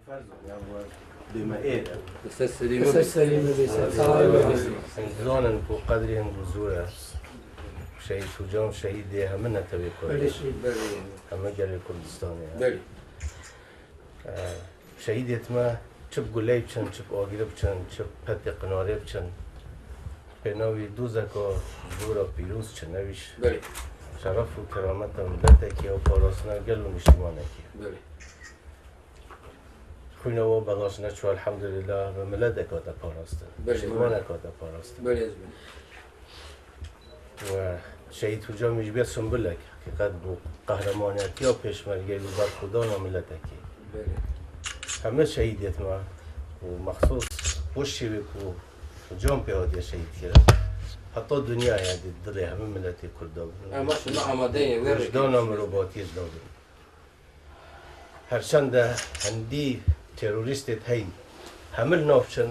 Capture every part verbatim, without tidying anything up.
Ferz e, ya bu deme êr e. Ser serî me. Ser serî me bê, ser serî me bê. Em zanin ku qedrê hingû zor e. Şehîd Hocam şehîdê hemine tevê Kurd e. Belê. Heme gelê Kurdistanê ye. Belê. Ee, şehîdêt me çi bi guley biçin, çi bi agirî biçin, çi bi petê qinarê biçin. Pênavî dozeka zor a pîroz çin, ewîş Belê. Şeref û kerameta miletekî û parastina gel û niştimanekî. Belê. Xwîna we belaş neçû, elhamdulillah, bi miletek hate parastin. Belê. Niştimanek hate parastin. Belê, ez bim. Û Şehîd Hocam jî bê simbulek, heqîqet bû qehremaniyetiya pêşmergeyê û berxwedana miletekî. Belê. Heme şehîdêt me û mexsûs bo şêwê ku Hocam pê hatiye şehîd kirin. Heta dinyaya di dilê heme miletê Kurda bûn. Em şima amade ye, wê Wijdana mirovatiyê de bûn. Her çende hindî terorîstêt heyî, hemil nav çin,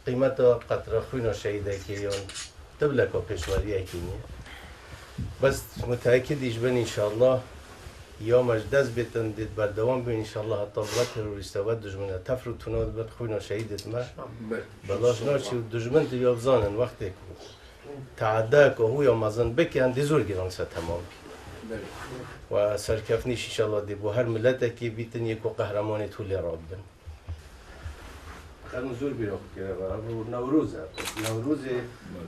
qîmeta qetre xwîna şehîdekê yan tibleka pêşmergeyekê nîye. Bes muteekid jî bin înşallah, ya me ji dest bêtin, dê berdewam bin înşallah, heta ve terorîste, ve dijmine tefr û tuna dibin, xwîna şehîdêt me belaş naçî û dijmin diya bizanin wextê ku teadayeke hûya mezin bikin, dê zor giran ser temam bî. Belê. Ve serkeftinî jî înşallah dê bo her miletekî bîtin yê ku qehremanêt hû lê rabin. Em zor bîra xwe kiriye, ev Newroz e. Newrozê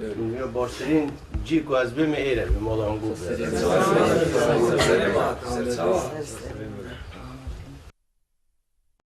Belê. Dûnya baştirîn cî ku ez bêm ê êr e, bi mala hingû be.